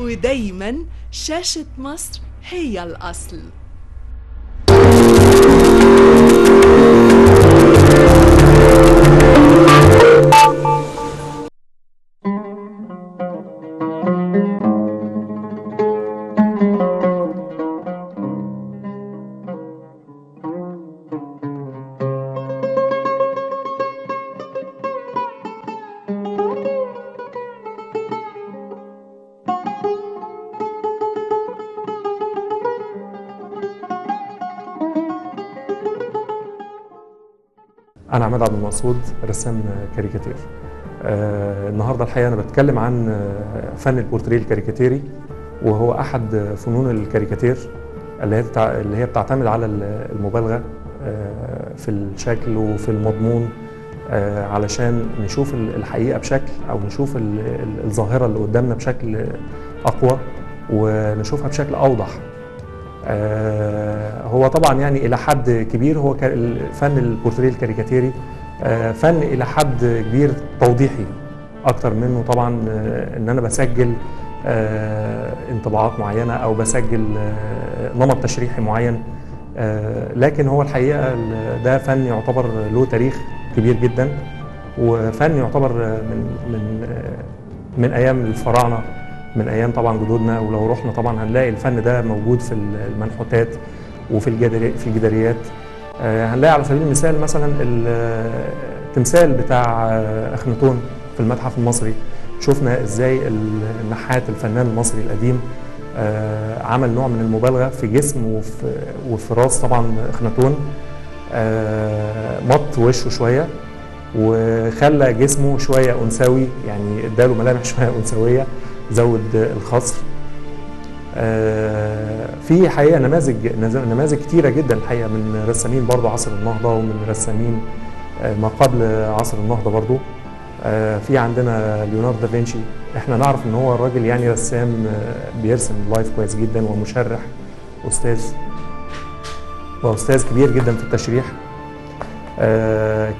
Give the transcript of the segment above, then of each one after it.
ودايما شاشة مصر هي الأصل. أنا عماد عبد المقصود، رسام كاريكاتير. النهارده الحقيقة أنا بتكلم عن فن البورتريه الكاريكاتيري، وهو أحد فنون الكاريكاتير اللي هي بتعتمد على المبالغة في الشكل وفي المضمون، علشان نشوف الحقيقة بشكل، أو نشوف الظاهرة اللي قدامنا بشكل أقوى ونشوفها بشكل أوضح. هو طبعا يعني الى حد كبير هو فن البورتريه الكاريكاتيري فن الى حد كبير توضيحي اكتر منه طبعا ان انا بسجل انطباعات معينة او بسجل نمط تشريحي معين، لكن هو الحقيقة ده فن يعتبر له تاريخ كبير جدا، وفن يعتبر من من من ايام الفراعنة، من ايام طبعا جدودنا. ولو رحنا طبعا هنلاقي الفن ده موجود في المنحوتات وفي الجداريات. هنلاقي على سبيل المثال مثلا التمثال بتاع اخناتون في المتحف المصري، شفنا ازاي النحات الفنان المصري القديم عمل نوع من المبالغة في جسم وفي راس طبعا اخناتون، مط وشه شوية وخلى جسمه شوية انثوي، يعني اداله ملامح شوية انثويه، زود الخصر. في حقيقة نماذج كتيرة جدا الحقيقة من رسامين برضو عصر النهضة، ومن رسامين ما قبل عصر النهضة برضو. في عندنا ليوناردو دافنشي، احنا نعرف ان هو الراجل يعني رسام بيرسم life كويس جدا، ومشرح واستاذ كبير جدا في التشريح.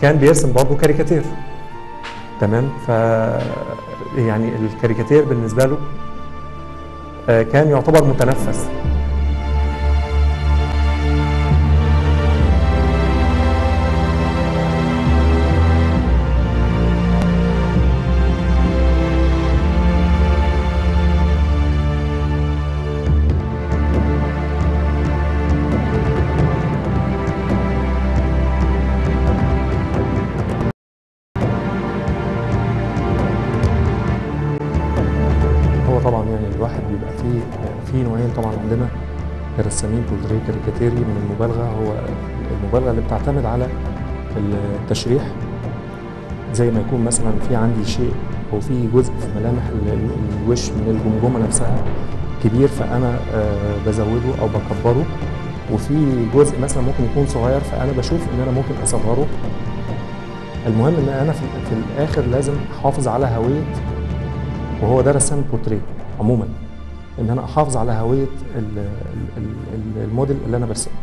كان بيرسم برضو كاريكاتير، تمام. ف يعني الكاريكاتير بالنسبة له كان يعتبر متنفس. طبعا يعني الواحد بيبقى فيه نوعين طبعا عندنا كرسامين بورتريه كاريكاتيري من المبالغة. هو المبالغة اللي بتعتمد على التشريح، زي ما يكون مثلا في عندي شيء او في جزء في ملامح الوش من الجمجمة نفسها كبير، فانا بزوده او بكبره، وفي جزء مثلا ممكن يكون صغير فانا بشوف ان انا ممكن اصغره. المهم ان انا في الاخر لازم احافظ على هوية، وهو ده رسام البورتريه عموما، ان انا احافظ على هوية الموديل اللي انا برسمه.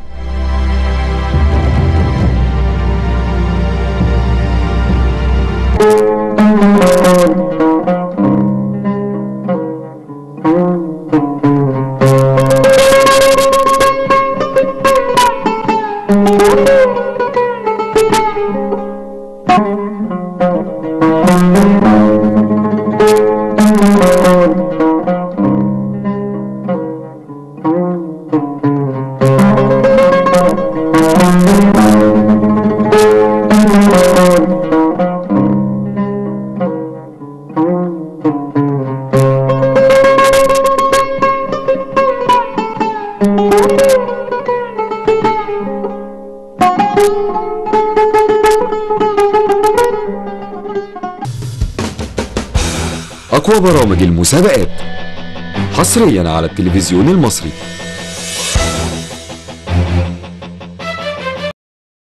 أقوى برامج المسابقات حصريا على التلفزيون المصري.